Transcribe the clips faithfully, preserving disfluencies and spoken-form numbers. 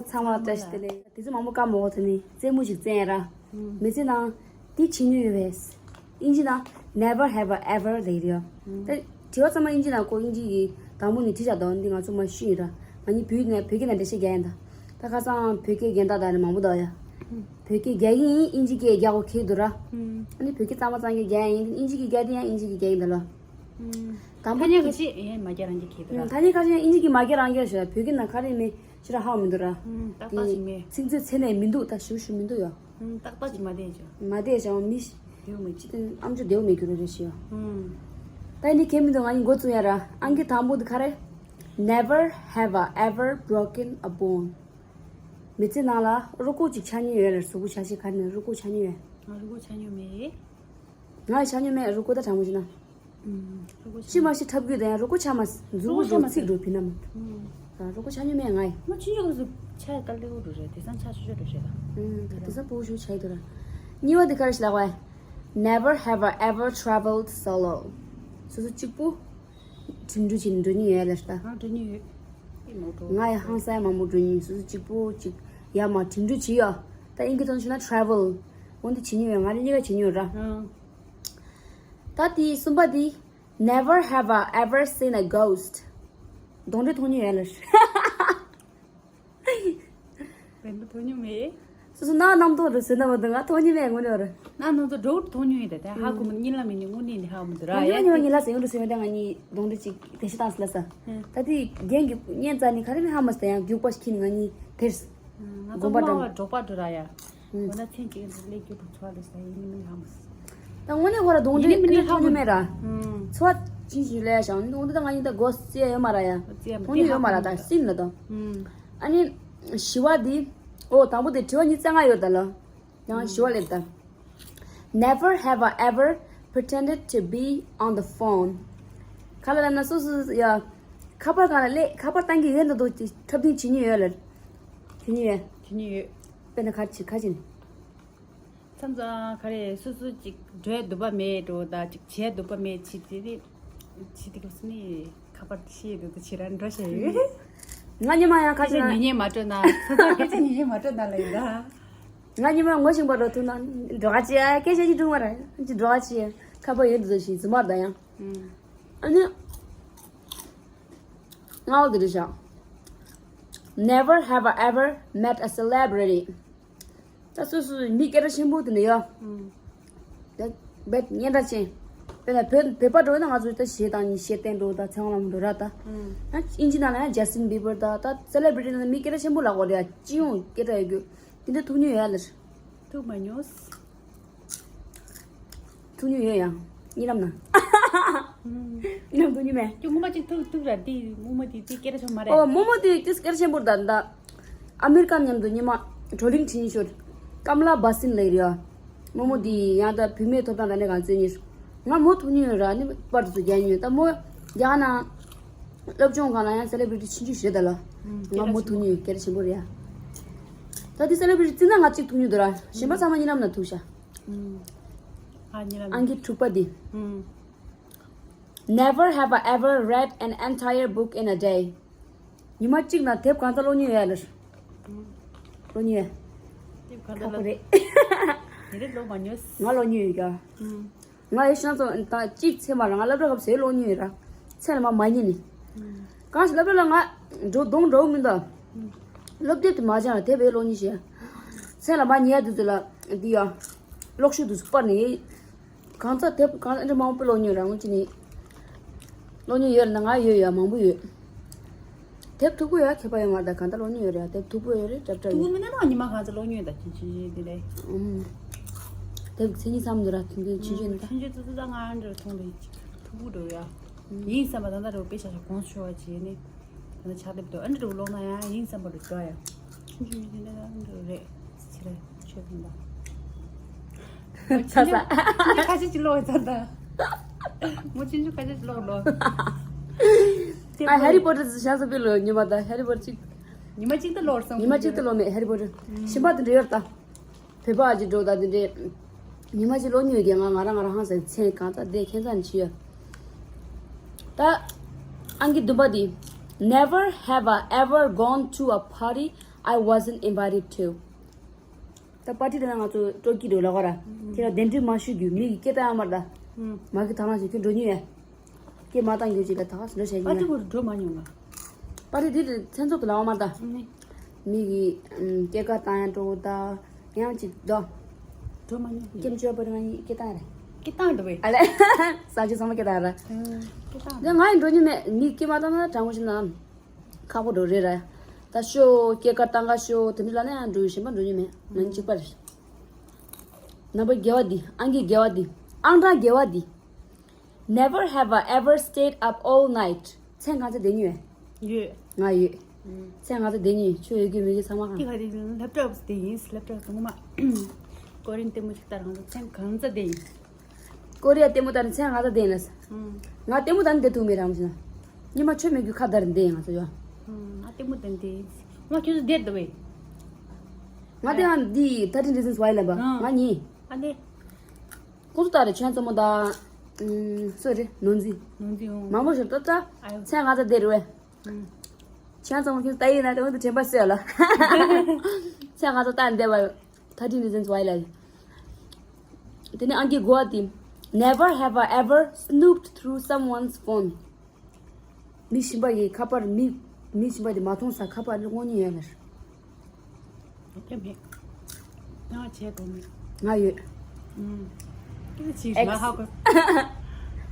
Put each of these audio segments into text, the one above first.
ཚང་མ་བཀྲ་ཤིས་བདེ་ལེགས། དེ་ཚོ་མང་པོ་བཀའ་མོལ་དེ་ནི་རྩེད་མོ་ཞིག་རྩེད་ཡ་ར། མི་ཚེ་ནང་འདི་བྱེད་མྱོང་ཡོད་པས། ཨིན་ཇི་ནང་never have I ever ལབ་ཡོད། ད་དྲི་བ་ཚང་མ་ཨིན་ཇི་ནང་ཁོ་ཨིན་ཇི་ཡི་དང་པོ་ནས་བྲིས་བཞག་འདུག་འདི་ང་ཚོ་མ་ཤེས་ཡིན་ར། ང་གཉིས་བོད་ནས་བོད་སྐད་ནང་འགྲེལ་བཤད་རྒྱག་ཡིན་ད། ད་ཁ་སང་བོད་སྐད་རྒན་བདག་དང་ནི་མང་པོ་འདུག་ཡ། བོད་སྐད་རྒྱག་གི་ཡིན། ཨིན་ཇི་སྐད་རྒྱག་དགོས་ཁེལ་འདུག་ར། ཨ་ནི་བོད་སྐད་གཙང་མ་གཙང་རྐྱང་རྒྱག་ཡིན། ཨིན་ཇི་སྐད་རྒྱག་དེ་ཡང་ཨིན་ཇི་སྐད་རྒྱག་ཡིན་ད་ལ། དང་པོ་ཐ་སྙད་ཁ་ཤས་ཡིན་མ་རྒྱག་རང་རྒྱག་ཁེལ་འདུག་ར། ཐ་སྙད་ཁ་ཤས་ཨིན་ཇི་སྐད་མ་རྒྱག་རང་རྒྱག་ཞེས་བོད་སྐད་ནང་ག་རེ་མེད་ཕྱི་ར་ཧ་མི་འདུག་ར། ཏག་ཏག་ཞིག་མེད། ཚིག་མཛོད་ཚད་ནས་མི་འདུག་ད་ཞུ་ཞུ་མི་འདུག་ཡ། ཏག་ཏག་ཅིག་མ་བསྡད་ཅོ། མ་བསྡད་ཅང་མི་ཤི། བདེའུ་མི་ཅི། ཨམ་ཅོག་བདེའུ་མི་འགྱུར་རེ་ཤི་ཡ། ད་ནི་གལ་མི་འདུག་ང་གཉིས་འགོ་བཙུགས་ཡ་ར། ཨང་ཀི་དང་པོ་འདི་ག་རེ། Never have I ever broken a bone. མི་ཚེ་ནང་ལ་རུས་ཁུག་ཅིག་ཆག་མྱོང་ཡོད་ལ། གཟུགས་པོ་ཆག་ཤེས་ག་ནས་རུས་ཁུག་ཆག་མྱོང་ཡོད། ང་རུས་ཁུག་ཆག་མྱོང་མེད། ང་ཡི་ཆག་མྱོང་མེད། རུས་ཁུག་ད་དྲང་མོ་བྱས་ན། ཤི་མ་ཤི་ཐབས་སྐྱོ་དང་ཡང་རུས་ཁུག་ཆག་མ་མཛུ་གུ་འགྲོ་ཚིག་འགྲོ་བི་ན་མ། རུས་ཁུག་ཆག་མྱོང་མེད་ང་ཡི། ང་ཆུང་ཆུང་སྐབས་སུ་ཆག་དཀའ་ལས་འགྲོ་རེད། དེང་སང་ཆག་ཆོག་ཆོག་འགྲོ་རེད་ད། ད་དེང་སང་སྤོ་བོ་ཞུ་ཆག་འདུག་ར། གཉིས་པ་དེ་ག་རེ་ཞིག་ལབ་པ། Never have I ever traveled solo. སོ་སོ་གཅིག་པུ་འགྲིམ་འགྲུལ་བྱེད་འགྲོ་མྱོང་ཡོད་ལ་ད། ང་འགྲོ་མྱོང་ཡོད། ང་ཡི་ཧང་སང་མང་པོ་འགྲོ་མྱོང་། སོ་སོ་གཅིག་པུ་གཅིག་ཡར་མར་འགྲིམ་འགྲུལ་བྱེད་ཡ། ད་ཨིན་སྐད་ཐོག་ནས་ཞུ་ན་travel། འོ་འདི་བྱེད་མྱོང་ཡོད། ང་རེ་གཉིས་ཀ་བྱེད་མྱོང་ར། ད་དེ་གསུམ་པ་དེ། Never have I ever seen a ghost. གདོན་འདྲེ་མཐོང་མྱོང་ཡོད་ལ། བན་པོ་མཐོང་མྱོང་མེད། སོ་སོ་ནང་རྣམ་རྟོག་རུ་ཟེར་ན་མ་འདུག་ང་མཐོང་མྱོང་མེད་ངོ་ནས་ར། ནང་རྣམ་རྟོག་འགྲོ་མཐོང་མྱོང་ཡོད་ད། ད་ཧ་གོ་མི་གཉིད་ལམ་མི་ནི་དངོས་གནས་ནི་ཧ་གོ་མི་འདུག་ར། ང་ཉི་མ་ཉི་མ་ཉི་ལ་ཟེར་ཡོང་དུ་ཟེར་བ་ད་ང་གཉིས་གདོན་འདྲེ་ཅིག་དེ་ཤི་བཏང་སི་ལ་ས། ད་དེ་རྒན་གྱི་གཉེན་རྩ་ནི་ག་རེ་མི་ཧ་མ་སི་ད་ཡང་རྒྱུག་པ་ཤི་ནི་ང་གཉིས་དེར། ང་ཚོ་དགོན་པ་མ་འགྲོ། བ་འགྲོགས་པ་འགྲོ་ར་ཡ། འོ་ན་མཚན་གཅིག་ལས་རྒྱུ་དུ་ཚོ་ལས་ས་ཡིན་མིན་ཧ་མ་སི། ད་དངོས་གནས་ཁོ་ར་གདོན་འདྲེ་ཡིན་མིན་ཧ་མཐོང་མྱོང་མེད་ར། ཚོ་ཅི་ཞིག་ལས་ཤང་གདོན་འདྲེ་ད་ང་གཉིས་ད་སྒོ་རྩིས་ཡོད་མ་ར་ཡ། རྩིས་མཐོང་མྱོང་ཡོད་མ་ར། ད་སིན་ལ་ད། ཨ་ནི་ཞི་བ་འདི། ཨོ་དང་པོ་དེ་དྲི་བ་ཉི་ཤུ་རྩ་ལྔ་ཡོད་ད་ལ། ཡང་ཞི་བ་ལེབ་ད། Never have I ever pretended to be on the phone. ག་ལ་ལབ་ན་སོ་སོ་ཡ། ཁ་པར་སྒང་ལ་སླེབས་ཁ་པར་བཏང་གི་ཡོད་འདྲ་འདུག་ཅིག་འཁྲབ་སྟོན་བྱེད་མྱོང་ཡོད་ལ། བྱེད་མྱོང་ཡོད། བྱེད་མྱོང་ཡོད། དཔེར་ན་ག་ཅི་ག་ཅི་ནི། མཚམས་མཚམས་ག་རེ་སོ་སོ་ཅིག་འགྲོ་ཡ་འདོད་པ་མེད་འགྲོ་ད་ཅིག་བྱེད་ཡ་འདོད་པ་མེད་ཅི་དེ་རེད། ཅི་དེ་ག་སི་ནི་ཁ་པར་དེ་ཤེས་འདུག་ད་ཅི་ར་འགྲོ་བྱས་ཡོད། ང་ཉི་མ་ཡང་ཁ་ཅིག་ན་ཉེ་ཉེ་མ་སྤྲོད་ན་ད་ད་སྐད་ཆ་ཉེ་ཉེ་མ་སྤྲོད་ན་ལ་ཡིན་ད། ང་ཉི་མ་ངོ་ཤེས་པ་རོ་ཐུག་ན་འགྲོ་ག་ཅི་ཡ་སྐད་ཆ་ཅི་དྲུང་བ་ར་ཅི་འགྲོ་ག་ཅི་ཡ་ཁ་པར་ཡོད་འདུག་ཞིག་ཟི་མར་ད་ཡང་། ཨ་ནི། ང་འོ་དེ་རེད་ཤག Never have I ever met a celebrity. ད་སོ་སོ་མི་སྐད་གྲགས་ཆེན་པོ་དེ་འདྲ་ཡོད། ད་བེད་སྙན་གྲགས་ཅན། དཔེར་ན་བོད་བོད་པ་འགྲོ་ན་ང་ཚོ་ད་གཞས་བཏང་ནི་གཞས་བཏང་འགྲོ་ད་ཚེ་དབང་ལྷ་མོ་འགྲོ་ར་ད། ཨིན་ཇི་ནང་ལ་ཡང་Justin Bieber ད་ད་celebrity ནང་མི་སྐད་གྲགས་ཆེན་པོ་ལ་གོ་རེད་ཡ། སྤྱི་ཡོངས་སྐད་གྲགས་ཡོད་རྒྱུ། དེ་འདྲ་ཐུག་མྱོང་ཡོད་ལ། ཐུག་མ་མྱོང་། ཐུག་མྱོང་ཡོད་ཡང་། གཉིད་ལམ་ན། གཉིད་ལམ་ཐུག་མྱོང་མེད། ཁྱོད་རྨོ་མོ་ཅིག་ཐུག་ཐུག་ར་དེ་རྨོ་མོ་དེ་དེ་སྐད་གྲགས་ཆེན་པོ་མ་རེད། ཨོ་རྨོ་མོ་དེ་དེ་སྐད་གྲགས་ཆེན་པོ་རེད་ད་ད། ཨ་མེ་རི་ཀ་མཉམ་དུ་ཉི་མ་བགྲོ་གླེང་བྱེད་ཉིན་ཤོར། ཀམ་ལ་བྷ་སིན་ལབ་ཡོད་རེད་ཡ། རྨོ་མོ་དེ་ཡང་ད་བུད་མེད་ཐོབ་ཐང་ལ་ནས་གང་བཙན་ཉིན། ང་མོ་ཐུག་མྱོང་ཡོད་ར་ནི་པར་དུ་རྒྱག་མྱོང་ད་མོ་རྒྱ་ནག་སློབ་སྦྱོང་སྒང་ལ་ཡང་celebrity ཆུང་ཆུང་ཞིག་རེད་ད་ལ། ང་མོ་ཐུག་མྱོང་ཡོད་སྐད་གྲགས་ཆེན་པོ་རེད་ཡ། ད་དེ་celebrity་བརྩིས་ན་ང་གཅིག་ཐུག་མྱོང་འདུག་ར་གཞན་པ་ཚང་མ་གཉིད་ལམ་ན་ཐུག་ཤག་ཨ་གཉིད་ལམ། ཨང་ཀི་དྲུག་པ་འདི། Never have I ever read an entire book in a day. ཉི་མ་གཅིག་ནང་དེབ་གང་ཙམ་ཀློག་མྱོང་ཡོད་ལ། ཀློག་མྱོང་ཡོད། དེབ་གང་ཁག་པོ་ཙམ་ཀློག་རེད། དེ་རིགས་ཀློག་མ་མྱོང་། ང་ཀློག་མྱོང་ཡོད་ཀྱང་། ང་ཡི་ཤང་ཚོ་དང་གཅིག་ཚད་མ་ལ་ང་སློབ་གྲྭ་སྐབས་སུ་ཀློག་མྱོང་ཡོད་ར། ཚད་ལ་མ་མ་ཉན་ནི། གང་ཞིག་སློབ་གྲྭ་ལ་ང་འགྲོ་གདོང་འགྲོ་མི་འདུག་སློབ་དེབ་དེ་མ་སྦྱངས་ལ་དེབ་ཡོད་ཀློག་མྱོང་ཞེས། ཚད་ལ་མ་ཉན་ཡ་དུས་ཚོད་ལ་འདི་ཡ། གློག་ཤུགས་དུས་སུ་སྤར་ནས། གང་ཚ་དེབ་གང་ཨ་འདྲ་མང་པོ་ཀློག་མྱོང་ར་ངོ་ཅི་ནི། ཀློག་མྱོང་ཡོད་ན་ང་ཡོད་ཡ་མང་པོ་ཡོད། དེབ་མཐུག་པོ་ཡོད་ཁྱད་པར་ཡོད་མ་རེད་ད་གང་ལྟར་ཀློག་མྱོང་ཡོད་རེད་ཡ། དེབ་མཐུག་པོ་ཡོད་རེད་སྲབ་སྲབ་མཐུག་པོ་ཡོད། མིན་ན་ནང་ཉི་མ་གང་ཚ་ཀློག་མྱོང་ཡོད་ད་ཅི་ཅི་ཅི་དེ་རེད། ཨུམ། དེབ་ཚེ་ཉིན་མཚམས་འདུག་ར་ཐུང་ཐུང་ཆུང་ཆུང་ད། ཆུང་ཆུང་ཙི་ཙི་ད་ང་འདྲ་མཐོང་ལེ་ཅིག་མཐུག་པོ་འགྲོ་ཡ། ཡིན་བསམ་པ་ད་ལྟ་རུ་དཔེ་ཆ་ཆ་གོང་ཆོ་བ་བྱས་ནས། ད་ཆགས་སྡེབ་དུ་ཨ་འདྲ་རུ་ཀློག་ན་ཡང་ཡིན་བསམ་པ་རུ་འགྲོ་ཡ། ཆུང་ཆུང་ཡིན་ན་ཨ་འདྲ་རུ་རེད། ཕྱི་ར་ཆོས་ཕུན་པ། ཚ་ཚ། ཁ་ཤས་ཀྱི་ཀློག་ཡ་ཚ་ད། མོ་ཆུང་ཆུང་ཁ་ཤས་ཀྱི་ཀློག་ལོ། ཨ་ཧེ་རི་པོ་ཊར་ཞག་ཚ་པི་ལོ་ཉི་མ་ད་ཧེ་རི་པོ་ཊར་གཅིག་ཉི་མ་གཅིག་ད་ཀློག་སོང་། ཉི་མ་གཅིག་ད་ཀློག་མེད་ཧེ་རི་པོ་ཊར། ཞིམ་པ་དེ་འདྲ་ཡོད་ད། བོད་པ་ཨ་ཅེ་འགྲོ་ད་དེ་འདྲས། ཉི་མ་གཅིག་ཀློག་མྱོང་ཡོད་ཀྱི་ང་ང་རང་ང་རང་ཧང་སང་མཚན་གང་ལྟར་བསྡད་ཁྱད་མཚར་ནི་ཅི་ཡོད། ད། ཨང་ཀི་བདུན་པ་འདི། Never have I ever gone to a party I wasn't invited to. ད་པར་ཊི་དེ་ན་ང་ཚོ་སྤྲོ་སྐྱིད་འགྲོ་ལ་གོ་ར། ཁྱེད་ལ་གདན་འདྲེན་མ་ཞུ་རྒྱུ་མི་གི་སྐད་བཏང་ཡ་མ་རེད་ད། མ་གི་ཐང་ལ་ཞིག་ཁྱོད་འགྲོ་ཉུལ་ཡ། སྐད་མ་བཏང་རྒྱུ་ཅིག་ལ་ད་ག་སུ་འགྲོ་བྱ་རྒྱུ་ཡ། པར་ཊི་གོ་འགྲོ་མ་མྱོང་ང་། པར་ཊི་དེ་མཚན་ཚོགས་དུ་ལ་བ་མ་རེད་ད། མི་གི་སྐད་ཀ་བཏང་ཡ་འགྲོ་ད། ཡང་ཅིག་ད། འགྲོ་མ་མྱོང་། སྐད་ཅོ་པར་ང་གཉིས་སྐད་བཏང་ར། སྐད་བཏང་འདུག་བས། ཨ་ལས། ས་ཆུ་ཚང་མ་སྐད་བཏང་ར། སྐད་བཏང་། ང་ཡི་འགྲོ་ཉུལ་མེད་མི་སྐད་མ་བཏང་ན་དྲང་མོ་ཞིག་ན། ཁག་པོ་འགྲོ་རེད་ར། ད་ཤོ་སྐྱེས་ཀ་ཏང་ག་ཤོ་དེ་འདྲ་ལ་ནས་ཡང་འགྲོ་ཡི་གཞན་པ་འགྲོ་ཉུལ་མེད་ང་གཅིག་པ་རེད། ནམ་པ་དགེ་བ་འདི་ཨང་ཀི་དགེ་བ་འདི་ཨང་གྲངས་དགེ་བ་འདི། Never have I ever stayed up all night. མཚན་གང་ཚེ་བསྡད་ཉུལ་བས། ཡོད། ང་ཡོད། མཚན་གང་ཚེ་བསྡད་ཉུལ་ཁྱོད་ཡོད་རྒྱུ་མེད་རྒྱུ་ཚང་མ་གང་། དེ་ག་རེ་ལེབ་ཀྲོབ་དེ་ཡིན་ལེབ་ཀྲོབ་དེ་ངོ་མ། ཀོ་རིན་ལྟད་མོ་ཞིག་ལྟར་ང་ཚོ་མཚན་གང་ཚེ་བསྡད་ཡིན། ཀོ་རི་ཡ་ལྟད་མོ་ལྟར་མཚན་ང་ཚ་བསྡད་ཡིན་ལ། ང་ལྟད་མོ་ལྟར་བསྡད་ཐུབ་མེད་རང་བཞིན། ཉི་མ་ཆོས་མེད་རྒྱུ་ཁ་བརྡར་བསྡད་ཡིན་ང་ཚོ་ཡོ། ང་ལྟད་མོ་ལྟར་བསྡད་ཡིན། ང་ཁྱོད་ཚོ་བསྡད་འདུག་བས། ང་དེ་ཡང་འདི་thirteen reasons why ལབ་པ་ང་གཉིས། ཨ་ནི། ཁོ་ཚོ་ལྟར་ཆོས་མཚན་མོ་དང་། སུ་རེད་ནོར་འཛིན། ནོར་འཛིན་འོང་། མང་པོ་ཞིག་ལྟ་ལྟ། ཨ་ཡོ། མཚན་ང་ཚ་བསྡད་རེད་བས། ཆོས་མཚན་མོ་ཁྱོད་ཚོ་ལྟ་ཡིན་ན་དེ་འོན་ཏུ་དྲན་པ་གསོས་ལ། མཚན་ང་ཚ་ལྟ་བསྡད་པ་ཡོ། Thirteen reasons why ལ། དེ་ནས་ཨང་ཀི་དགུ་བ་དེ། Never have I ever snooped through someone's phone. མི་གཞན་པ་ཡི་ཁ་པར་མི་མི་གཞན་པ་དེ་མ་མཐོང་ས་ཁ་པར་ལ་དངོས་གནས་ཡོད་ལ། ཡོད་མེད། ང་བྱས་དགོས་མེད། ང་ཡོད། ཨུམ། ཀི་ལ་ཅིག་ང་ཧ་གོ།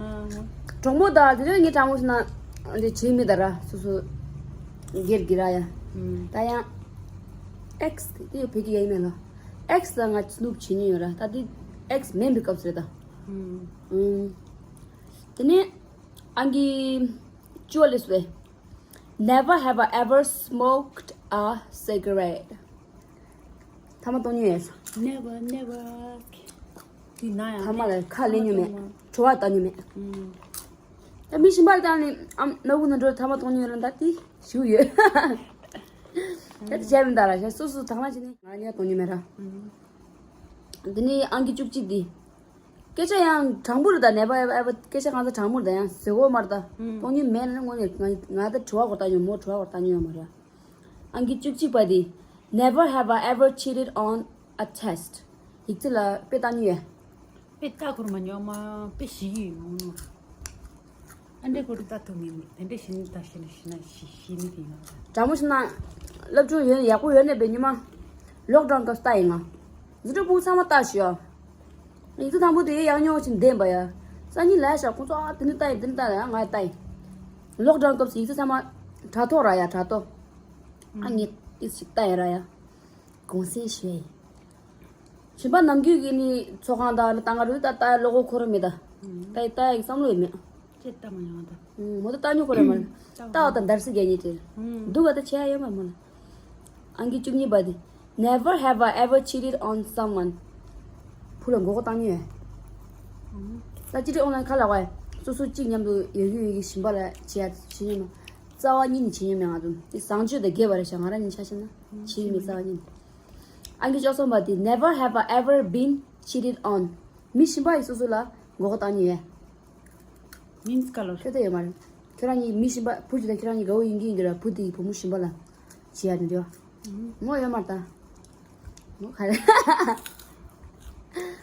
ཨ། གྲོགས་མོ་དང་དེ་ཚོ་ངའི་གྲོགས་མོ་ཞིག་ན་འདི་བྱེད་མི་ད་ར་སོ་སོ་སྒེར་གྱི་ར་ཡ། ཨུམ། ད་ཡང་ཨེགས་དེ་བོད་ཀྱི་ཡ་ཡིན་མེད་ལ། ཨེགས་ལ་ང་སྣུབ་བྱེད་ཉེན་ཡོད་ར་ད་དེ་ཨེགས་མེད་པའི་སྐབས་སུ་རེད་ད། ཨུམ། ཨུམ། དེ་ནས་ཨང་ཀི་བཅུ་བ་ལས་སུ་བས། Never have I ever smoked a cigarette. ཐ་མག་གཏོང་མྱོང་ཡོད། Never, never. དེ་ན་ཡང་ཐ་མག་ལ་ཁ་ལེན་མྱོང་མེད། བྲོ་བ་བཏང་མྱོང་མེད། ཨུམ། ད་མི་གཞན་པ་དང་ནི་ཨམ་སྣ་བུག་ན་འགྲོ་ཐ་མག་གཏོང་མྱོང་ཡོད་ལ་ད་དེ་ཞུ་ཡོད། ད་དེ་བྱས་མི་འདུག་ར་ཤ་སོ་སོ་ཐ་མག་བྱས་ནས་ང་ཉལ་གཏོང་མྱོང་མེད་ར། ཨུམ། དེ་ནི་ཨང་ཀི་བཅུ་གཅིག་འདི། སྐད་ཆ་ཡང་དྲང་པོ་རེད་ད་ནད་པ་ཨེ་ཨེ་སྐད་ཆ་གང་ཚ་དྲང་མོ་རེད་ད་ཡང་ཟེར་གོ་མ་རེད་ད། ཨུམ། གཏོང་མྱོང་མེད་ན་དངོས་གནས་ང་ང་ད་དྲི་བ་གོ་ལྟ་མྱོང་མོ་དྲི་བ་གོ་ལྟ་མྱོང་ཡོད་མ་རེད། ཨང་ཀི་བཅུ་གཅིག་པ་འདི། Never have I ever cheated on a test. ཡིག་ཚད་ལ་དཔེ་བལྟ་མྱོང་ཡོད། དཔེ་བལྟ་ཁུར་མ་མྱོང་མ་དཔེ་ཞིག་ཡིན་མོ། ཨ་འདྲས་ཁོ་རེ་ལྟ་ཐུབ་མིན་ཨ་འདྲས་ཤི་ནི་ལྟ་ཤི་ནི་ཤི་ན་ཤི་ཤི་ནི་དེ་ཡིན་ང་། དྲང་མོ་ཤི་ན། སློབ་སྦྱོང་ཡོད་ཡག་པོ་ཡོད་ནས་བས་ཉི་མ། ལོག་ཌའུན་སྐབས་ལྟ་ཡིན་ང་། འཛིན་གྲྭ་ཕྲུ་གུ་ཚང་མ་ལྟ་ཤི་ཡོ། ཡིག་ཚད་དང་པོ་དེ་ཡག་ཉོག་ཅིག་འདེམས་པ་ཡ། སང་ཉིན་ལས་ཤག་ཁོང་ཚོ་ཨ་དེ་ནི་ལྟ་ཡིན་དེ་ནི་ལྟ་ཡིན་ང་ལྟ་ཡིན། ལོག་ཌའུན་སྐབས་སུ་ཡིག་ཚད་ཚང་མ། དྲ་ཐོག་ར་ཡ་དྲ་ཐོག་ཨ་ངས་ཏིས་ཤིག་ལྟ་ཡ་ར་ཡ། གུང་སེང་ཞུ་ཡ་ཡིན། གཞན་པ་ནམ་རྒྱུན་གྱི་ནི་ཚོགས་ཁང་དང་ནི་ལྟ་ང་རུ་ད་ལྟ་བློ་ཁོག་ཁོ་ར་མེད་ད། ད་ཡི་ལྟ་ཡག་བསམ་བློ་ཡི་མེད། ཅེས་ལྟ་མ་ཡོང་ད། མོ་ད་ལྟ་ཉོ་ཁོ་ར་མ་ལ། ལྟ་བ་དང་འདར་སི་རྒྱ་ཉེ་ཏེ། འདུག་ག་ད་ཆེ་ཡ་ཡོད་མ་མོ་ལ། ཨང་ཀི་བཅུ་གཉིས་པ་དེ། Never have I ever cheated on someone. བུ་ལ་མགོ་སྐོར་བཏང་ཉོ་ཡ། ད་cheated on ལ་ཁ་ལ་བ་ཡ། སོ་སོ་གཅིག་མཉམ་དུ་ཡོད་ཡོད་ཡོད་ཀྱི་ཞིམ་པ་ལ་བྱེད་ཡ་བྱེད་ཉོ་མ། རྩ་བ་ཉིད་ནས་བྱེད་ཉོ་མེད་ང་ཚོ། དེ་བཟང་སྤྱོད་དང་འགལ་བ་རེད་ཤག་ང་རང་ཉིད་ཆ་བཞག་ན། བྱེད་ཉོ་མེད་རྩ་བ་ཉིད་ནས། ཨང་ཀི་བཅུ་གསུམ་པ་དེ། Never have I ever been cheated on. མི་གཞན་པ་ཡིས་སོ་སོ་ལ་མགོ་སྐོར་བཏང་མྱོང་ཡོད། མིན་སི་ཀ་ལོར། ཁྱོད་ད་ཡོད་མ་རེད། ཁྱོད་རང་གཉིས་མི་གཞན་པ་བུ་གཅིག་དང་ཁྱོད་རང་གཉིས་དགའ་བོ་ཡིན་གྱི་ཡིན་གྱི་ར་བུ་དེ་ཡི་བུ་མོ་གཞན་པ་ལ་བྱེད་ཡ་དེ་འདྲ། མོ་ཡོད་མ་རེད་ད། མོ་ག་རེ།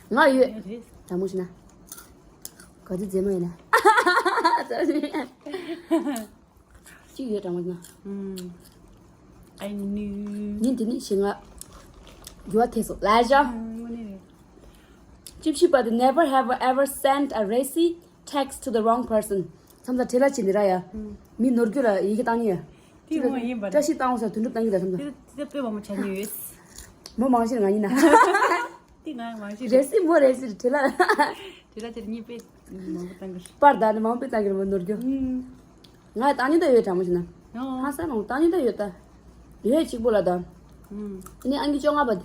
ང་ཡོད། ཡོད་རེད། དྲང་མོ་བྱས་ན། ག་ཚོད་མཛེས་མ་ཡིན་ན། གཅིག་ཡོད་དྲང་མོ་ན། ཨུམ། I knew. ཉིན་དེ་ནི་ཞིག་ང་འགྱུར་བ་ཐེབས་སོང་ལ་ཞོ། ཨུམ། དངོས་གནས་རེད། བཅུ་བཞི་པ་དེ། Never have I ever sent a racy text to the wrong person. མཚམས་མཚམས་བྲེལ་བ་ཆེ་ནི་ར་ཡ། ཨུམ། མི་ནོར་རྒྱུ་ལ་ཡི་གེ་བཏང་ཉེ་ཡ། དེ་མོ་ཡིན་པ་རེད། བཀྲ་ཤིས་བཏང་འོང་ས་དུས་འགྲུབ་བཏང་གི་ད་མཚམས་མཚམས། དེ་དེ་དཔེ་མང་པོ་ཆ་ཉེ་ཡོད། མོ་མང་ཤེས་ང་ཡིན་ན། དེ་ང་མང་ཤེས་རེད། རེ་སི་མོ་རེ་སི་རེ་ལ། དེ་ལ་དེར་གཉིས་དཔེ་མང་པོ་བཏང་གི་རེད། པར་དང་ནི་མང་པོ་བཏང་གི་རེད་མོ་ནོར་རྒྱུ། ཨུམ། ང་བཏང་ཉེ་ད་ཡོད་དྲང་མོ་ཞིག་ན། ཨོ། ཧ་ས་མང་བཏང་ཉེ་ད་ཡོད་ད། ཡོད་གཅིག་པོ་ལ་ད། ཨུམ། དེ་ནས་ཨང་ཀི་བཅོ་ལྔ་པ་དེ།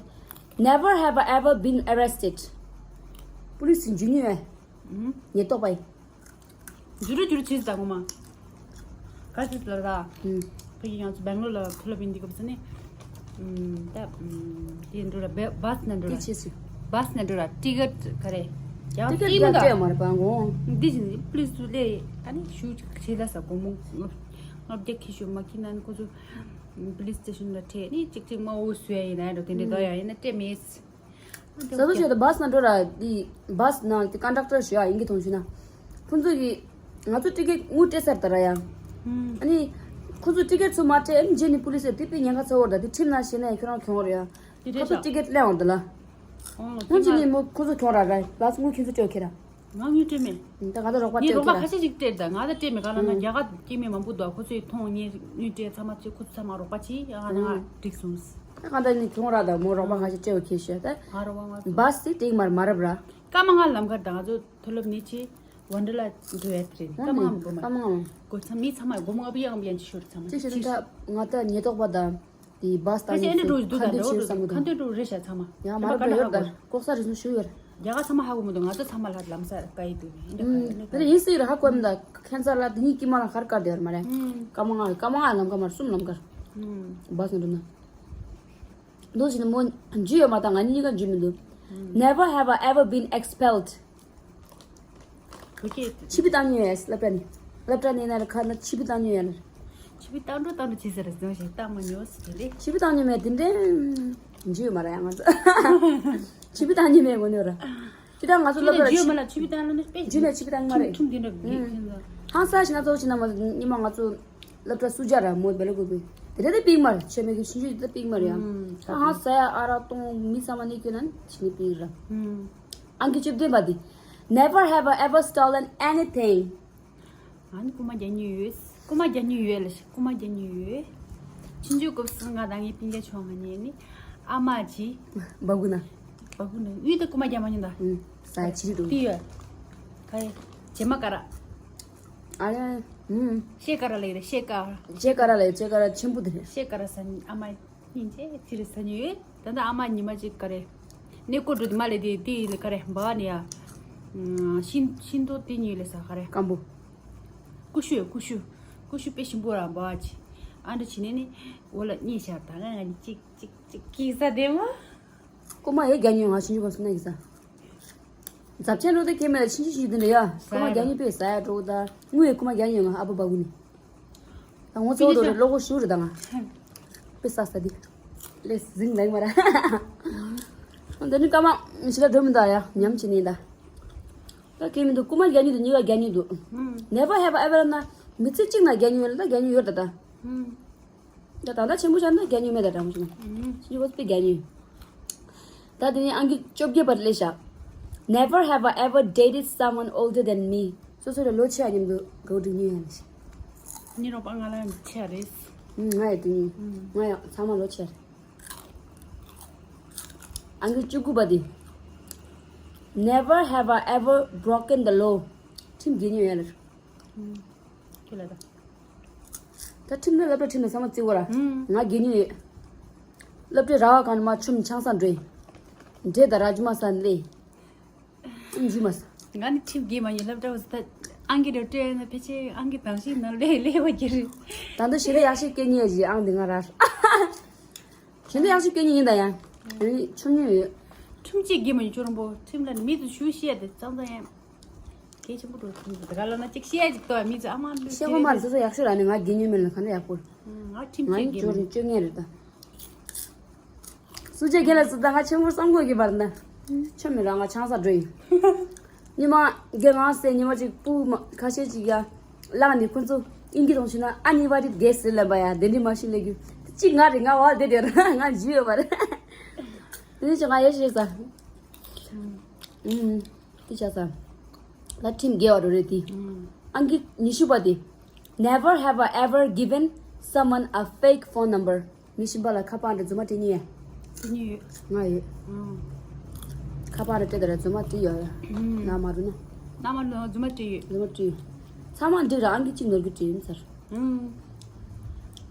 Never have I ever been arrested. པུ་ལི་སི་འཇུ་ཉེ་བས། ཨུམ། ཉེན་རྟོག་པ་ཡིན། འགྱུར་རུ་འགྱུར་བྱེད་ཟ་གོ་མ། ག་ཚོད་ལ་ར། ཨུམ། ཕ་གི་ང་ཚོ་སྦེང་ལོར་ལ་ཕུ་ལ་བིན་འདི་གོ་བཟོ་ནི། ཨུམ། ད་ཨུམ། དེ་འགྲོ་ར་བེ་བཱས་ན་འགྲོ་ར། དེ་ཆེ་སུ། བཱས་ན་འགྲོ་ར་ཏི་ཀེཊ་ག་རེ། ཡང་ཏི་ཀེཊ་ཏི་མི་ག་འདྲ་མ་རེད་པ་ངོ་། འདི་བཞིན་པུ་ལི་སི་ཚོ་ལས་ཨ་ནི་ཞུ་ཆེ་ལ་ས་གོ་མོ། ལྔ་བརྒྱ་ཁྱི་ཞུ་མ་ཁྱི་ན་ནི་ཁོ་ཚོ། པུ་ལི་སི་སི་ཊེ་ཤན་ལ་ཁྲིད་ནས་གཅིག་གཅིག་དམར་པོ་བཟོས་ཡ་ཡིན་ན་ཡང་འགྲོ། དེ་འདྲའི་ད་ཡང་ཡིན་ན་སྤྲད་མེད། ས་ཐོ་ཆེ་ད་བྷ་སི་ནང་འགྲོ་ར། དེ་བྷ་སི་ནང་དེ་ཀོན་ཌག་ཊར་ཞིག་ཡ་ཡིན་གྱི་མཐོང་ཞུ་ན། ཁོང་ཚོ་གིས་ང་ཚོ་ཊི་ཀེ་ཊི་དངུལ་སྤྲད་ཚར་ད་ར་ཡ། ཨ་ནི་ཁོང་ཚོ་ཊི་ཀེ་ཊི་ཚུར་མ་སྤྲད། ཨ་ནི་རྗེས་ནས་པུ་ལི་སི་དེ་དཔེ་ཉེན་ཁ་ཚ་བོ་རེད་ད། དེ་ཁྲིམས་ནང་བཞག་ན་ཡང་ཁྱོད་རང་གྱོང་རེད་ཡ། དེ་ཁོ་རེད་ཤག་ཚོ་ཊི་ཀེ་ཊི་སླེབས་འོང་ད་ལ། ཁོང་ཚོ་ནས་མོ་ཁོ་ཚོ་གྱོང་ར་ར། བྷ་སི་དངུལ་ཁྱེད་ཚོ་སྤྲད་ཁྱེད་ར། ང་དངུལ་སྤྲད་མེད། ད་ང་ཚོ་རོགས་པ་ངས་སྤྲད་རོགས་པ་ཁྱེད་ར། ཁ་ཤས་ཤིག་སྤྲད། ད་ང་ད་སྤྲད་མེད། ག་ལ་ན་རྒྱ་གར་སྐྱེ་དམན་མང་པོ་འདུག་ཁོ་ཚོས་མཐོང་། ངས་དངུལ་སྤྲད་ཚང་མ་ཚོས་ཁོ་ཚོ་ཚང་མ་རོགས་པ་བྱས། ཡང་ང་ང་འགྲིག་སོང་། ད་གང་ལྟར་ནི་གྱོང་རག་ད། མོ་རོགས་པ་ཁ་ཤས་སྤྲད་པ་ཁྱེད་ཤོད་ད། ང་རོགས་པ་ང་ཚོ་བྷ་སི་དེ་སྟེང་མར་མ་རབས་ར། སྐར་མ་ལྔ་ལམ་ཁར་ད་ང་ཚོ་མཐོ་སློབ་ནས་ཆེ་ཝན་ཌར་ལ་འགྲོ་ཡ་དེ་རེད། སྐར་མ་ལྔ་མི་དགོས་མ་སྐར་མ་ལྔ་གོ་ཚང་མི་ཚང་མ་སྒོར་མོ་ལྔ་བརྒྱ་ལྔ་བརྒྱ་ཅིག་ཤོར་ཚང་མ་ཅིག་ཤོད་ད། ང་ད་ཉེན་རྟོག་པ་དང་དེ་བྷ་སི་ད་ཁ་ཤས་ཨེ་འདྲ་འགྲོ་འདུག་ད་ཁ་འདོན་འགྲོ་བྱེད་བསམ་གི་འདུག་ཁ་འདོན་འགྲོ་རེད་ཤག་ཚང་མ། ཡང་མ་རབས་ཀ་ཡོད་ད་ལ་ཧ་གོ། ལྐོག་ཟ་རེ་ཟུང་ཞུ་ཡོད། རྒྱ་གར་ཚང་མ་ཧ་གོ་མི་འདུག་ང་ཚོ་ཚང་མ་ལ་ལམ་སང་བཀག་ཡི་འདུག་ཨེ་འདྲ་ག་ཨེ་འདྲ་དེ་ཡིན་སྲིད་ར་ཧ་གོ་མི་འདུག་ཁྱད་མཚར་ལ་དེ་གཉིས་ཀྱི་མ་ལ་ཧར་ཀར་དེ་ཡོད་མ་རེད། སྐར་མ་ལྔ། སྐར་མ་ལྔ་ལམ་ཁ་མར་གསུམ་ལམ་ཁར། བྷ་སི་ནང་འགྲོ་ན། འདུག་ཟིན་ན་མོ་འཇུ་ཡོད་མ་ད། ང་གཉིས་ཀ་འཇུ་མི་འདུག Never have I ever been expelled. བོད་སྐད། ཆིབས་བཏང་མྱོང་ཡ། སློབ་གྲྭ་ནས། སློབ་གྲྭ་ནས་ན་ར་ཁ་ན་ཆིབས་བཏང་མྱོང་ཡ་ལ། ཆིབས་བཏང་འགྲོ་བཏང་འགྲོ་བྱེད་ས་རེད་ཟེར་ཞིག་བཏང་མ་མྱོང་ཟེར་དེ་རེད། ཆིབས་བཏང་མྱོང་མེད་དེ་འདྲའི་འཇུ་ཡོད་མ་རེད་ཡ་ང་ཚོ། ཆིབས་བཏང་མྱོང་མེད་དངོས་གནས་ར། དེ་ད་ང་ཚོ་སློབ་གྲྭ་ལ་ཆིབས་འཇུ་ཡོད་མ་ལ་ཆིབས་བཏང་ལ་ནི་དཔེ་འཇུ་མེད། ཆིབས་བཏང་མ་རེད། ཁྲིམས་དེ་འདྲ་མེད་ཁྱོད་ཚོ། ཧང་སང་ཞིག་ན་ཚོ་ཞིག་ན་མ་ཉི་མ་ང་ཚོ་སློབ་གྲྭ་སུ་ཇ་ར་མོ་བེ་ལ་གུ་གུ་དེ་རེད་དེ་པིག་མར་ཆེ་མེད་གི་ཤིན་ཅུ་དེ་པིག་མར་ཡ། ཧང་སང་ཡ་ཨ་རག་གཏོང་མི་ཚང་མ་ནི་ཁྱོད་ན་ཆི་ནི་པིག་ར། ཨང་ཀི་བཅུ་བདུན་པ་དེ། Never have I ever stolen anything. ང་ནི་རྐུ་མ་རྒྱག་མྱོང་ཡོད། རྐུ་མ་རྒྱག་མྱོང་ཡོད་ལ་ཤི། རྐུ་མ་རྒྱག་མྱོང་ཡོད། ཆུང་ཆུང་སྐབས་སུ་ང་དང་ངའི་སྤུན་ཀྱག་ཆུང་བ་ང་གཉིས་ནི་ཨ་མ་གྱིས། སྦ་ཁུག་ན། སྦ་ཁུག་ན་དངུལ་དེ་རྐུ་མ་རྒྱག་མ་མྱོང་ད། ཨུམ། ས་ཡ་ཆི་རི་འདུག་དེ་ཡོད། ག་རེ། བྱེ་མ་ཀ་ར། ཨ་རེ། ཨུམ། ཤེལ་ཀ་ར་ལ་ཡོད་རེད། ཤེལ་ཀ་ར། ཤེལ་ཀ་ར་ལ་ཡོད། ཤེལ་ཀ་ར་ཆེན་པོ་དེ་རེད། ཤེལ་ཀ་ར་ས་ཨ་མ། སྙིང་རྗེ་ཅི་རེད་ཟ་ཉོས་ཡོད། ད་ལྟ་ཨ་མ་ཉི་མ་གཅིག་ག་རེ། ནས་ཀོ་འགྲོ་དེ་མ་ལས་དེ་དེ་ཡི་ལས་ག་རེ་འབའ་ནས་ཡ། ཤིང་ཤིང་ཏོག་དེ་ཉོས་ལས་ས་ག་རེ། སྐམ་པོ། ཀུ་ཤུ་ཀུ་ཤུ། ཀུ་ཤུ་དཔེ་ཞིམ་པོ་ར་འབའ་ཅི། ཨ་འདྲ་བྱས་ནས་ནི་འོ་ལ་གཉིས་ཤར་ད་ང་ང་གཉིས་གཅིག་གཅིག་གཅིག་ཟ་དེ་མོ། ཀོ་མ་ཡེ་རྒྱ་ཉོས་ང་ཤིང་ཅུ་གོ་སི་ན་གི་ཟ། འཛབ་ཆེན་རོ་དེ་ཁེ་མེད་ལ་ཤིང་ཅུ་ཤིང་དེ་འདྲ་ཡ། ཀོ་མ་རྒྱ་ཉོས་པས་ཟ་ཡ་འགྲོ་ད། དངུལ་ཡེ་ཀོ་མ་རྒྱ་ཉོས་ང་ཨ་བུ་བ་གུ་ནི། ད་ངོ་ཚ་བོ་དོ་རེ་བློ་ཁོག་ཞུ་རེ་ད་ང་། དཔེ་ས་ས་དེ། ལས་ཟིང་ལེགས་མ་ར། འདི་ནི་ཀ་མ་ཞི་ལ་འགྲོ་མི་འདུག་ཡ་ཉམས་ཆེ་ནི་ད། ད་ཁེ་མི་འདུག་ཀོ་མ་རྒྱ་ཉོས་འདུག་གཉིས་ཀ་རྒྱ་ཉོས་འདུག Never have I ever ན་མི་ཚེ་གཅིག་ན་རྒྱ་ཉོས་ཡོད་ལ་ད་རྒྱ་ཉོས་ཡོད་ད་ད། ད་ད་ད་ཆེན་པོ་ཆགས་ན་རྒྱ་ཉོས་མེད་ད་དྲང་པོ་ཞུ་ན། ཤི་ཡོད་པའི་རྒྱ་ཉོས། ད་དེ་ནས་ཨང་ཀི་བཅོ་བརྒྱད་པར་སླེབས་ཤག Never have I ever dated someone older than me. སོ་སོ་ལས་ལོ་ཆེ་བ་མཉམ་དུ་འགྲོ་འགྲིག་ཉོས་ཡང་ཞིག་ཉི་རོགས་པ་ང་ལ་ཡང་ཆེ་བ་རེད། ང་ཡང་དེ་ཉོས། ང་ཡང་ཚང་མ་ལོ་ཆེ་བ་རེད། ཨང་ཀི་བཅུ་དགུ་པ་དེ། Never have I ever broken the law. ཁྲིམས་འགལ་ཉོས་ཡང་ལ། ཁྱོད་ལ་ད། ད་ཁྲིམས་ནི་སློབ་གྲྭ་ཁྲིམས་ནི་ཚང་མ་བརྩི་བོ་ར། ང་དགེ་ཉིན་ཡོད། སློབ་གྲྭའི་ར་བ་གང་ནས་མ་ཆུམ་ཆང་ས་འགྲོ་ཡིན། འདྲེ་དང་ར་ཇུ་མ་ས་ནས། ཨང་ཇུ་མ་ས། ང་ནི་ཁྲིམས་འགལ་མ་ཡིན། སློབ་གྲྭ་བ་ས་ད་ཨང་གི་རོ་སྤྲད་ན་ཕལ་ཆེར་ཨང་གི་དང་ཤིང་ནང་ལས་ལས་བ་གྱི་རེད། ད་འདི་ཞི་བདེ་ཡག་ཤོས་སྐད་ཉན་ཡ་ཞིག་ཨང་འདི་ང་ར། ཞི་བདེ་ཡག་ཤོས་སྐད་ཉན་ཡིན་ད་ཡ། ཆུམ་ཉན་ཡོད། ཁྲིམས་གཅིག་འགལ་མ་ཡིན་ཅོ་རོང་པོ་ཁྲིམས་ལ་མི་དུ་ཞུ་ཤེས་ཡ་དེ་ཙང་ཙང་ཡ། གལ་ཆེན་པོ་འགྲོ་ཐུབ་འདུག་ད་ག་ལ་ན་གཅིག་བཤད་ཅིག་ཏོ་མི་ཚོ་ཨ་མ་འདུག་ཤེས་གོ་མ་རེད། སོ་སོ་ཡག་ཤོས་ར་ནི་ང་དགེ་ཉོན་མེད་ལ་ག་འདྲ་ཡག་པོ། ང་ཁྲིམས་ང་ཆད་ཡིན་གྱི་ཅོ་མིན། ཅོ་ངེས་རེད་ད། སུ་ཅེ་གེ་ལ་སུ་ད་ང་ཆེན་པོ་བསམ་གོ་གི་བར་ན། ཆོ་མི་ར་ང་ཆང་ས་འགྲོ་ཡིན། ཉི་མ་རྒན་ང་སེ་ཉི་མ་གཅིག་སྤུ་མ་ཁ་ཤས་ཅིག་ཡ། ལངས་ནས་ཁོ་ཚོ་ཨིན་གྱི་རོང་ཆུ་ན་ཨ་ནི་བ་རིད་གེ་སི་ལ་བ་ཡ་དེ་འདྲི་མ་ཤི་ལེ་གུ། གཅིག་ང་རེད་ང་བ་དེ་དེ་ར་ང་འཇུ་ཡོད་པ་རེད། དེ་ནི་ཅི་ང་ཡེ་ཤེས་ས། ཨུམ། དེ་ཆ་ས། ད་ཁྲིམས་འགལ་བ་རུ་རེད་དེ། ཨང་ཀི་ཉི་ཤུ་པ་དེ། Never have I ever given someone a fake phone number. མི་གཞན་པ་ལ་ཁ་པར་འདྲ་རྫུན་མ་སྤྲད་ཉེས། སྤྲད་ཉེས་ཡོད། ང་ཡོད། ཨང་། ཁ་པར་འདྲ་སྤྲད་དེ་ར་རྫུན་མ་སྤྲད་ཡོད་ཡ། ཨང་། ན་མ་རུ་ན། ན་མ་རུ་ན་རྫུན་མ་སྤྲད་ཡོད། རྫུན་མ་སྤྲད་ཡོད། ཚང་མ་འགྲིག་ར་ཨང་ཀི་གཅིག་ནོར་གི་སྤྲད་ཡིན་ཚར། ཨང་།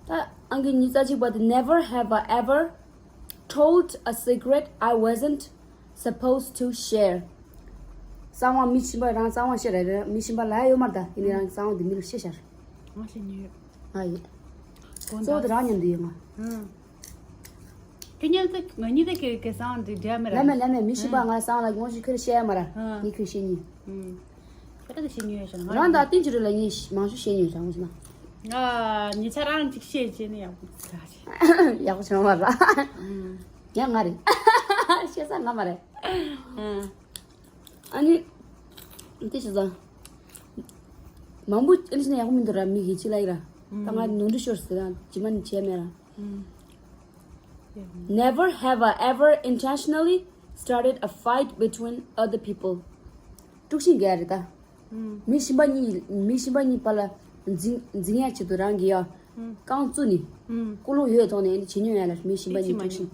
ད་ཨང་ཀི་ཉི་ཤུ་རྩ་གཅིག་པ་དེ། Never have I ever told a secret I wasn't supposed to share. གསང་བ་མི་གཞན་པ་རང་གསང་བ་བཤད་ར་ར་མི་གཞན་པ་ལ་ཡོད་མ་རེད་ད། ཡིན་ནའི་རང་གི་གསང་བ་འདི་མི་ལ་བཤད་ཤར། ང་ཞིག་ཉོས། ང་ཡོད། གཙོ་བོ་དེ་རང་མཉམ་དུ་ཡོད་ང་། ཁྱོད་མཉམ་དུ་ང་གཉིས་ཀ་གི་གི་གསང་བ་འདི་འདྲ་མེད་ར། ལ་མེད་ལ་མེད་མི་གཞན་པ་ང་གསང་བ་ལ་ངོ་ཞིག་ཁྱོད་བཤད་ཡ་མ་ར། ངས་ཁྱོད་བཤད་ཉོས། ཁྱོད་ད་བཤད་ཉོས་ཡ་ཤར་ང་རང་ད་བསྟན་ཅི་རུ་ལ་ངས་མང་ཤོས་བཤད་ཉོས་རང་ངོ་ཞིག་ན། ང་ཉེ་ཆར་རང་ཅིག་བཤད་བྱས་ནས་ཡག་པོ་ཟ་བྱས། ཡག་པོ་བྱུང་བ་ར། ཡང་ང་རེད། བཤད་ས་ང་མ་རེད། ཨ་ནི། འདི་ཞིག་ཟ། མང་པོ་ཨ་ནི་ཞིག་ན་ཡག་པོ་མི་འདུག་ར། མི་གི་ཅི་ལ་ཡི་ར། ད་ང་ནོར་འཁྲུལ་ཤོར་ཟེར་ར། ཇི་མ་ནི་བྱས་མེད་ར། Never have I ever intentionally started a fight between other people. དཀྲུག་ཤིང་རྒྱག་རེད་ད། མི་གཞན་པ་གཉིས་མི་གཞན་པ་གཉིས་བར་ལ་འཛིང་འཛིང་ཡ་ཆེད་དུ་རང་གིས་ཡ། རྐང་བཙུགས་ནས། ཀུན་སློང་ཡོད་ཐོག་ནས་ནི་བྱེད་མྱོང་ཡ་ལ་མི་གཞན་པ་གཉིས་དཀྲུག་ཤིང་།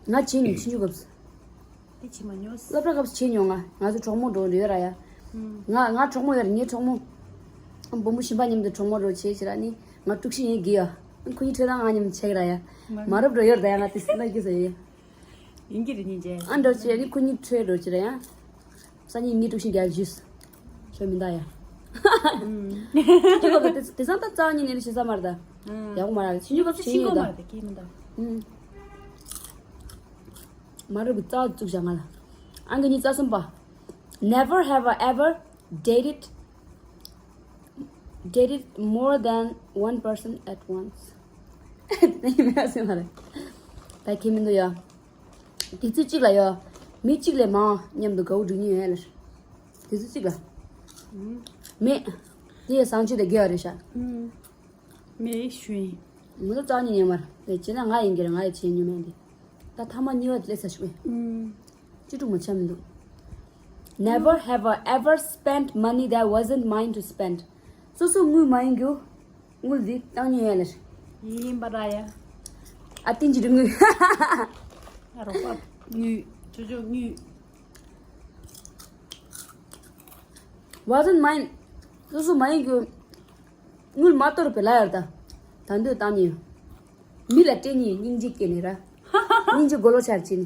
ང་བྱེད་མྱོང་ཆུང་ཆུང་སྐབས་སུ། དེ་བྱེད་མ་མྱོང་། སློབ་གྲྭ་སྐབས་སུ་བྱེད་མྱོང་ང་། ང་ཚོ་གྲོགས་མོ་འགྲོ་ཡོད་ར་ཡ། ང་ང་གྲོགས་མོ་ཡོད་ར། ངའི་གྲོགས་མོ། བུ་མོ་གཞན་པ་མཉམ་དུ་གྲོགས་མོ་འགྲོ་བྱེད་ཅི་ར་ནི་ང་དཀྲུག་ཤིང་ཡིན་གི་ཡ། ཁོ་གཉིས་ཁྲོད་ད་ང་མཉམ་བྱེད་གི་ར་ཡ། མ་རབས་འགྲོ་ཡོད་ར་ད་ཡ། ང་དེ་སེམས་ན་གི་ཟེར་ཡ། ཡིན་གྱི་རེད་སྙིང་རྗེ། ཨ་འགྲོ་བྱེད་ནི་ཁོ་གཉིས་ཁྲོད་འགྲོ་ཅི་ར་ཡ། སང་ཉིན་ངའི་དཀྲུག་ཤིང་རྒྱག་ཞུས། ཁྱོད་མི་འདའ་ཡ། ཁྱོད་གོ་དེ་དེ་སང་ད་རྩ་བ་ཉིད་ནས་ཤི་ས་མ་རེད་ད། ཡག་པོ་མ་རག་ལ་ཕྱིན་ཆུ་སྐབས་ཕྱིན་ཤིང་ཡོད་ད། མ་རེད་ཀྱི་རྩ་བ་བཙུགས་བཞག་ང་ལ། ཨང་ཀི་ཉི་ཤུ་རྩ་གསུམ་པ། Never have I ever dated dated more than one person at once. ད་ཡིན་མ་སེམས་མ་རེད། ད་ཁྱེད་མི་འདུག་ཡ། དུས་ཚོད་གཅིག་ལ་ཡ། མི་གཅིག་ལས་མང་མཉམ་དུ་དགའ་བོ་སྒྲིག་མྱོང་ཡོད་ལ། དུས་ཚོད་གཅིག་ལ། མེད། དེ་ཡ་བཟང་སྤྱོད་དང་འགལ་བ་རེད་ཤག་མེད་ཞུ་ཡིན། མི་ཚོ་རྩ་ཉིད་ཉན་མར་བྱས་ན་ང་ཡིན་གྱི་རེད། ང་ཡི་བྱས་མྱོང་མེད་འདི། ད་ཐ་མ་གཉིས་པ་དེ་ལས་ས་ཞུ་བས། ཅི་དྲུག་མ་ཆ་མི་འདུག Never have I ever spent money that wasn't mine to spend. སོ་སོ་དངུལ་མ་ཡིན་རྒྱུ། དངུལ་འདི་བཏང་ཉོས་ཡ་ལེར། ཡིན་པ་ར་ཡ། ཨ་ཏིན་ཅི་དྲུག་དངུལ། ཨ་རོགས་པ་དངུལ་ཅོ་ཅོ་དངུལ། Wasn't mine. སོ་སོ་མ་ཡིན་རྒྱུ། དངུལ་མ་གཏོར་བའི་ལ་ཡར་ད། ད་འདོད་བཏང་ཉེ། མི་ལ་སྤྲད་ཉེ་སྙིང་རྗེ་སྐྱེ་ནས་ར། སྙིང་རྗེ་མགོ་ལོག་ཆར་ཕྱིན།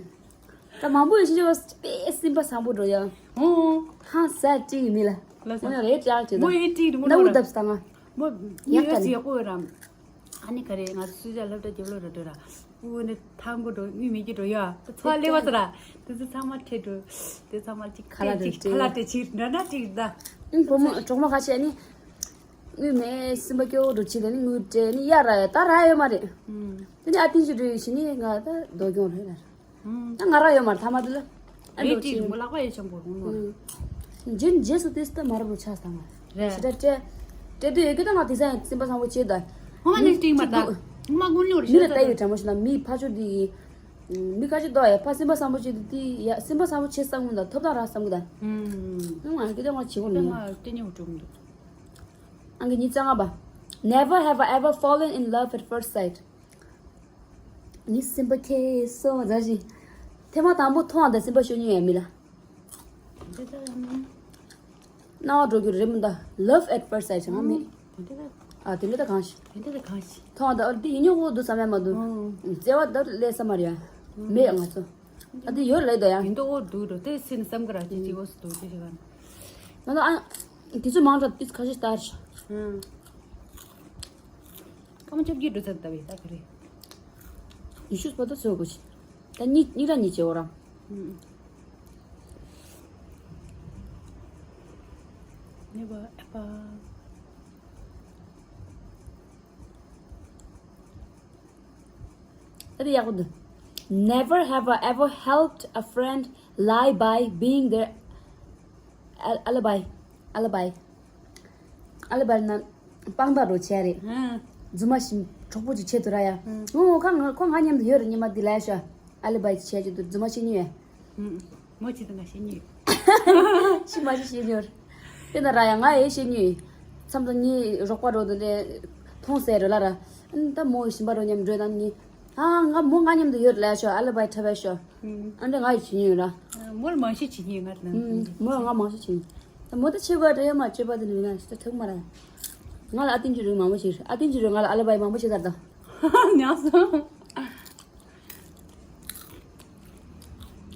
ད་མང་པོ་ཡོད་ཤི་ཅོ་པས་སེམས་པ་བཟང་པོ་འགྲོ་ཡ། ཧང་ས་ཀྲིག་མི་ལ། ལ་ས། མོ་ཡང་རེད་ཅག་ཅེ་ད། མོ་ཡི་ཀྲིག་མོ་ན་ལ་འུ་ར། བརྡབས་སྟངས་ང་། མོ་ཡག་ཡག་ད་ཡོད་ནི། ཡག་པོ་ར། ཨ་ནི་ག་རེ་ང་ཚོ་སུ་ཇ་སློབ་གྲྭ་རྒྱབ་ལོག་ར་འགྲོ་ར། ཨུ་ནི་ཐང་གོ་འགྲོ་དངུལ་མེད་ཀྱི་འགྲོ་ཡ། ཚ་ལེ་བ་ས་ར། དེ་ཚོ་ཚང་མ་ཁྲེ་འགྲོ། དེ་ཚང་མ་ཅིག་ཁ་ལ་ཁྲེ་ཅིག་འགྲོ་ཁ་ལ་ཁྲེ་ཅིག་འགྲོ་ན་ཅིག་ད། ཨིན་བུ་མོ་གྲོགས་མོ་ཁ་ཤས་ནི། དངུལ་མེད་སེམས་པ་སྐྱོ་བོ་འགྲོ་ཅི་ལ་ནི་དངུལ་སྤྲད་ནི་ཡ་ར་ཡ་ད་ར་ཡོད་མ་རེད། དེ་ནི་ཨ་ཏིན་ཅི་འགྲོ་ཡི་ཞི་ནི་ང་ད་རྡོ་སྐྱོང་རེད་ལ། ད་ང་ར་ཡོད་མ་རེད་ཐ་མ་དེ་ལ། ཨ་རེད་འགྲོ་ཅི་ཅིག་མོ་ལག་པ་ཡོད་ཆང་པོ་རུང་ནོ། རྗེས་རྗེས་སུ་དེ་སྟབས་མ་རབ་རུ་ཆགས་སྟངས་ང་། རེད། ཞེ་དྲག་སྤྲད། སྤྲད་དུས་ཡོད་ཀྱི་ད་ང་དེ་སང་སེམས་པ་བཟང་པོ་བྱེད་ད། ཧོ་ང་ནི་སྟིང་མ་ད། ཧོ་ང་ཀུན་ལོར་མི་ལ་ཞེ་ལྟ་ཡི་དྲ་མོ་ཞིག་ན་མི་ཕ་ཆོ་དེ་ཡི། མི་ཁ་ཅིག་ཏོ་ཡ་ཕ་སེམས་པ་བཟང་པོ་བྱེད་དུས་དེ་ཡ་སེམས་པ་བཟང་པོ་བྱེད་བསམ་གི་མི་འདུག་ཐོབ་ཐང་རག་བསམ་གི་ད། ཧུམ། ང་གི་ད་ང་བྱེད་དགོས་ད་མི་ང་ཡ། སྟེ་ཉེ་བོ་གྲུབ་མི་འདུག་ཨང་ཀི་ཉི་ཤུ་རྩ་ལྔ་པ། Never have I ever fallen in love at first sight. ངའི་སེམས་པ་ཁྱེར་སོང་ཟེར་ཞིང་། ཐེངས་མ་དང་པོ་མཐོང་བ་དང་སེམས་པ་ཤོར་མྱོང་ཡོད་མི་ལ། དེ་ལྟར་ཡང་མིན། སྣང་བ་འགྲོ་རྒྱུ་རེད་མི་འདུག Love at first sight ང་མེད། དེ་འདྲ། ཨ་དེ་འདྲ་ད་གང་ཞིག་དེ་འདྲ་ད་གང་ཞིག་མཐོང་བ་དང་ཨ་དེ་ཡིན་ཉོག་གོ་འདུག་བསམ་ཡ་མ་འདུག་ཨང་། བརྩེ་བ་ད་ལས་ས་མ་རེད་ཡ། མེད་ང་ཚོ། ཨ་དེ་ཡོད་ལས་ད་ཡ། ཡིན་མདོག་འོ་འདུག་འགྲོ་དེ་སེམས་བསམ་གི་ར་ཅི་ཅི་འོ་སུ་འདུག་ཅི་ཅི་ག་ན། ང་ཚོ་ཨ་དེ་ཚོ་མང་དྲགས་དེ་ཁ་ཤས་ལྟར། ཨང་། རྐང་ཆབ་ཀྱི་འགྲོ་ཚར་ལྟ་བའི་ལྟ་གི་རེད། ཉི་ཤུ་པ་ད་ཚོད་དགོས་ཤིག་ད་གཉིས་གཉིས་ར་གཉིས་བྱེད་འོ་ར། ཨུམ། ནེ་བར་ཨེ་བར། ད་དེ་ཡག་པོ་འདུག Never have I ever helped a friend lie by being their al- alibi. Alibi. ཨ་ལེ་བར་ན་དཔང་རྟགས་རོ་བྱས་རེད། ཧུམ། རྫུན་མ་ཞིག་གྲོགས་པོ་ཅིག་བྱེད་དུ་ར་ཡ། ཧུམ། ངོ་ངོ་ཁ་ང་ཁོ་ང་མཉམ་དུ་ཡོད་རེད་ཉི་མ་འདི་ལ་ཡ་ཤོ། ཨ་ལེ་བར་བྱས་ཀྱི་འདུག་རྫུན་མ་བྱེད་ཉུས་ཡ། ཧུམ། མོ་ཅི་དང་ང་བྱེད་ཉུས། ཤི་མ་ཤི་བྱེད་ཉུས། དེ་ན་ར་ཡ་ང་ཡེ་བྱེད་ཉུས། མཚམས་དང་ངའི་རོགས་པ་རོ་དེ་ལས་མཐོང་ཟེར་རོ་ལ་ར། ཨ་ནི་ད་མོ་ཞིམ་པ་རོ་མཉམ་འགྲོ་དང་ནི། ཨ་ང་མོ་ང་མཉམ་དུ་ཡོད་རེད་ལ་ཡ་ཤོ་ཨ་ལེ་བར་འཁྲབ་ཡ་ཤོ། ཨ་འདྲ་ང་ཡི་བྱེད་ཉུས་ར། མོར་མང་ཤོས་བྱེད་ཉུས་ང་དང་། མོར་ང་མང་ཤོས་བྱེད་ཉུས། ད་མོ་ད་ཆེ་བ་འདྲ་ཡོད་མ་སྤྱོད་པ་དེ་ནི་ན་ད་ཐུག་མ་ར། ང་ལ་ཨ་ཏིན་ཅི་རུ་མང་པོ་བྱེད། ཨ་ཏིན་ཅི་རུ་ང་ལ་ཨ་ལ་བའི་མང་པོ་བྱེད་ད་ད། ཉག་སོང་།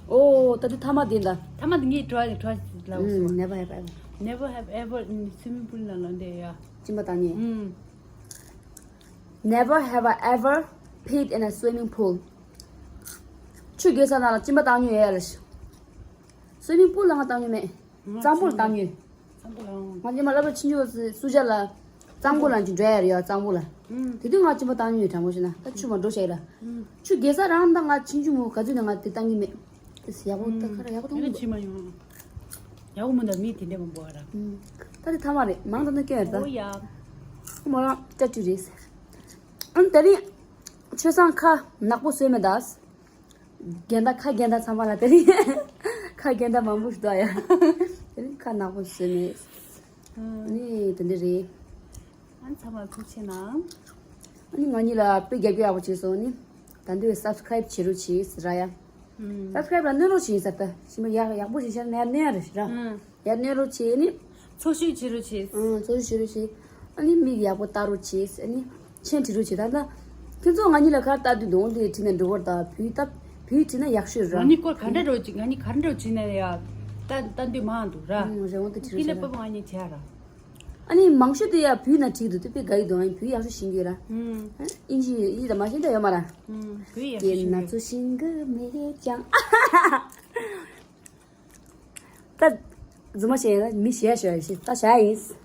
ཨོ་ད་དེ་ཐ་མ་དེ་ད། ཐ་མ་དེ་ངས་གྲོ་ལ་གྲོ་ལ་ལ་འོ་སོང་། Never have ever. Never have ever in swimming pool ནང་ལ་འདས་ཡ། སྦྱིན་པ་བཏང་ཉེ། Never have I ever peed in a swimming pool. ཆུ་རྒྱས་ས་ནང་ལ་སྦྱིན་པ་བཏང་ཉེ་ཡ་ལ། Swimming pool ལ་ང་བཏང་ཉེ་མེད། གཙང་པོ་ལ་བཏང་ཉེ། གཙང་པོ་ལ། ང་ཉི་མ་ལ་བ་ཆུ་ཉོ་སུ་ཇ་ལ། གཙང་པོ་ལ་ཅིག་འགྲོ་ཡ་རེད་ཡ། གཙང་པོ་ལ། ཨུམ། དེ་དུས་ང་གཅིན་པ་བཏང་མྱོང་ཡོད། དྲང་པོ་བཤད་ན་ད་ཆུ་མ་འགྲོ་ཤག་ལ། ཨུམ། ཆུ་རྒྱལ་ས་རང་ད་ང་ཆུང་ཆུང་མོ་ག་ཚོད་ནས་ང་དེ་བཏང་གི་མེད། ཨེ་ཡག་པོ་ད་ཁ་ར་ཡག་པོ་མཐོང་གི་འདུག་ཕྱི་མ་ཡོང་། ཡག་པོ་མི་འདུག་མི་དེ་འདྲ་མང་པོ་བ་ར། ཨུམ། ད་དེ་ཐ་མ་རེད། མང་དང་ན་སྐྱོན་ཡོད་ད། ཨོ་ཡ། མོ་རང་ཅ་ཅུ་རེད། ཨ་ནི་དེ་རིང་ཆོས་སང་ཁ་ནག་པོ་བཟོས་མེད་ད། རྒན་ད་ཁ་རྒན་ད་ཚང་མ་ལ་དེ་རིང་ཁ་རྒན་ད་མང་པོ་ཞིག་འདུག་ཡ། དེ་རིང་ཁ་ནག་པོ་བཟོས་མེད། ཨ་ནི་དེ་འདྲ་རེད། ཨ་ནི་ཚང་མ་ཐུགས་ཆེ་གནང་། ཨ་ནི་ང་གཉིས་ལ་དཔེ་རྒྱབ་སྐྱོར་ཡག་པོ་བྱས་སོང་། ཨ་ནི་ད་འདི་བའི་སབ་སི་ཁི་རེབ་བྱེད་རོགས་བྱེད་ཟེར་ར་ཡ། ཨུམ། སབ་སི་ཁི་རེབ་ལ་གནོན་རོགས་བྱེད་ཟེར་ད། ཞིམ་པོ་ཡག་ཡག་པོ་ཞིག་བྱས་ན་ཡར་གནོན་ཡ་རེད་ར། ཨུམ། ཡར་གནོན་རོགས་བྱེད། ཨ་ནི། ཚོགས་ཞུགས་བྱེད་རོགས་བྱེད། ཨུམ། ཚོགས་ཞུགས་བྱེད་རོགས་བྱེད། ཨ་ནི་མིག་ཡག་པོ་ལྟ་རོགས་བྱེད། ཨ་ནི་མཆན་བྲིས་རོགས་བྱེད། ད་ལྟ་ཁྱོད་ཚོ་ང་གཉིས་ལ་ག་རེ་ལྟ་དུས་གདོང་དེ་བྲིས་ན་འགྲིག་གི་རེད་ད། བོད་ཡིག་ད་བོད་ཡིག་བྲིས་ན་ཡག་ཤོས་རེད་ར། ང་གཉིས་སྐོར་ག་འདྲ་རོགས་བྱེད། ང་གཉིས་ག་འདྲ་བྲིས་ན་ཡ་ལྟ་ལྟ་འདོད་མང་འདུག་ར། ཨུམ། རེ་བ་ད་བྲིས་རོགས་བྱེད་ར། དེ་ལས་པ་ང་གཉིས་བྱས་ར། ཨ་ནི་མང་ཤོས་དེ་ཡ་བོད་ནང་བྲིས་འདུག་དེ་དཔེ་དགའ་ཡི་འདུག་ཨ་ནི་བོད་ཡག་ཤོས་ཤེས་ཀྱི་ཡོད་ར། ཨུམ། ཨིན་ཇི་ཡིན་ད་མ་ཤེས་ད་ཡོད་མ་ར། ཨུམ། བོད་ཡག་ཤོས་ཤེས་ཀྱི་ཡོད། ཚོ་ཤིང་གི་མེད་ཀྱང་། ད་རྫུན་མ་བཤད་ཡ་ད་མི་ཞེ་ཞོ་ཡ་ཞིག་ད་བྱ་ཡིན།